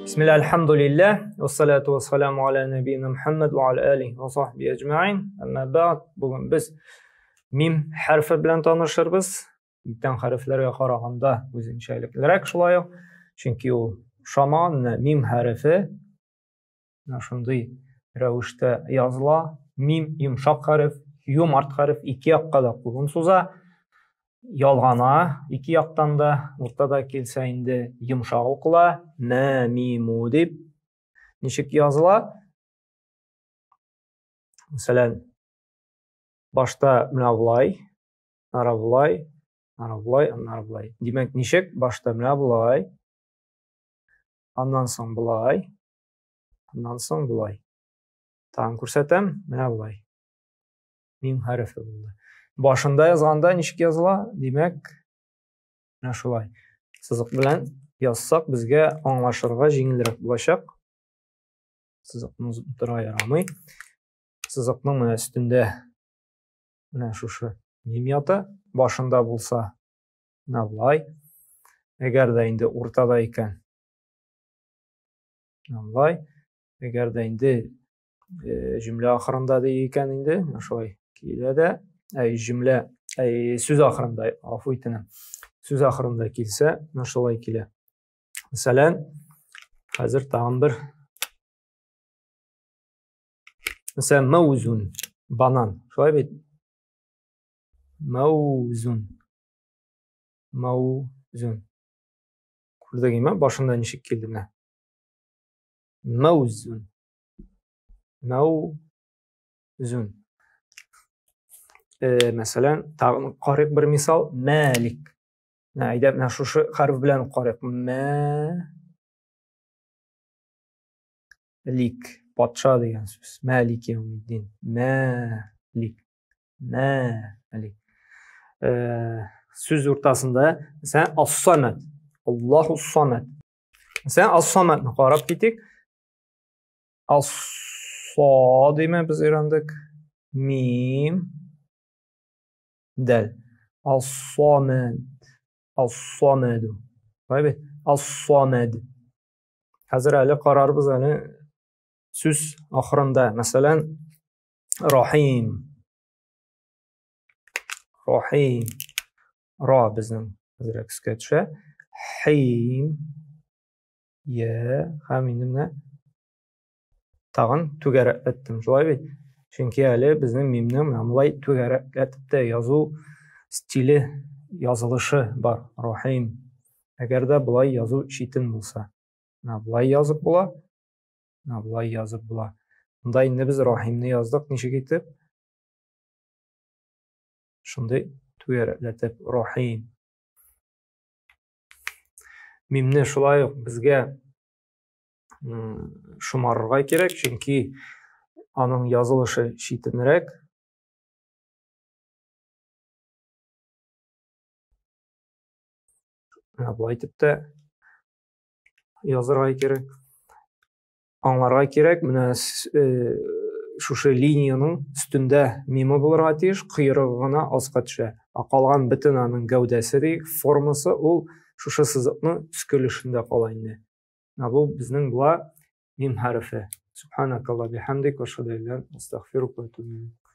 Бисмилла, альхамдулилля, вассалату вассаламу аля набийна Мухаммад ва аля алихи ва сахби әҗмәин. Әмма бәгъд, бүген без мим хәрфе белән танышырбыз. Бүтән хәрефләргә караганда үзенчәлеклерәк шулай ук, чөнки ул шаман, мим хәрефе менә шундый рәвештә языла. Мим йомшак хәреф, юмарт хәреф, ике якка да кулын суза, ялгана ике яктан да, уртада килсә инде йомшак укыла, мә, ми, му дип. Ничек языла? Мәсәлән, башта менә болай, аннары болай, аннары болай, аннары болай. Димәк, ничек? Башта менә болай, аннан соң болай, аннан соң болай. Тагын күрсәтәм, менә болай. Мим хәрефе булды. Башында язганда ничек языла? Димәк, менә шулай. Сызык белән язсак, безгә аңлашырга җиңелрәк булачак. Сызыкны онытырга ярамый. Сызыкның менә өстендә менә шушы мим ята, башында булса менә болай. Әгәр дә инде уртада икән, менә болай. Әгәр дә инде җөмлә ахырында ди икән инде, менә шулай килә дә, әй җөмлә, әй сүз ахырында, гафу итенәм. Сүз ахырында килсә, менә шулай килә. Мәсәлән, хәзер тагын бер Мәсәлән, мәүзун, банан. Шулай бит? Мәүзун. Мәүзун. Күрдегезме? Башында ничек килде менә? Мәүзун. Мәүзун. Мәсәлән, тагын карыйк бер мисал. Мәлик. Менә әйдә, менә шушы хәреф белән карыйк. Мә Лик, патша дигән сүз. Мәлик яумиддин. Мәлик. Мәлик. Сүз уртасында, мәсәлән, Ас-Самад. Аллаһу Самад. Мәсәлән, Ас-Самадны карап китик. Ас-Са димә без өйрәндек. Мим. Дәл. Ас-Самад. Ас-Самаду. Шулай бит? Ас-Самад. Хәзер әле карарбыз әле сүз ахырында. Мәсәлән, Рахим. Рахим. Ра безнең әзрәк өскә төшә. Хим. Е. Һәм инде менә тагын түгәрәкләттем. Шулай бит? Чөнки әле безнең мимнең менә болай түгәрәкләтеп тә язу стиле, язылышы бар. Рахим. Әгәр дә болай язу читен булса. Менә болай язып була. Менә болай язып була. Монда инде без Рахимны яздык ничек итеп? Шундый түгәрәкләтеп Рахим. Мимне шулай ук безгә шомарырга кирәк, чөнки аның язылышы читенрәк. Менә болай итеп тә язырга кирәк. Аңларга кирәк, менә шушы линиянең өстендә мимо булырга тиеш, койрыгы гына аска төшә. Ә калган бөтен аның гәүдәсе ди, формасы ул шушы сызыкның өске өлешендә кала инде. Менә бу безнең була мим хәрефе. Субханакалла бихамдик ва ашһаду ан ла илаһа илля анта астагфирука ва атубу илейк.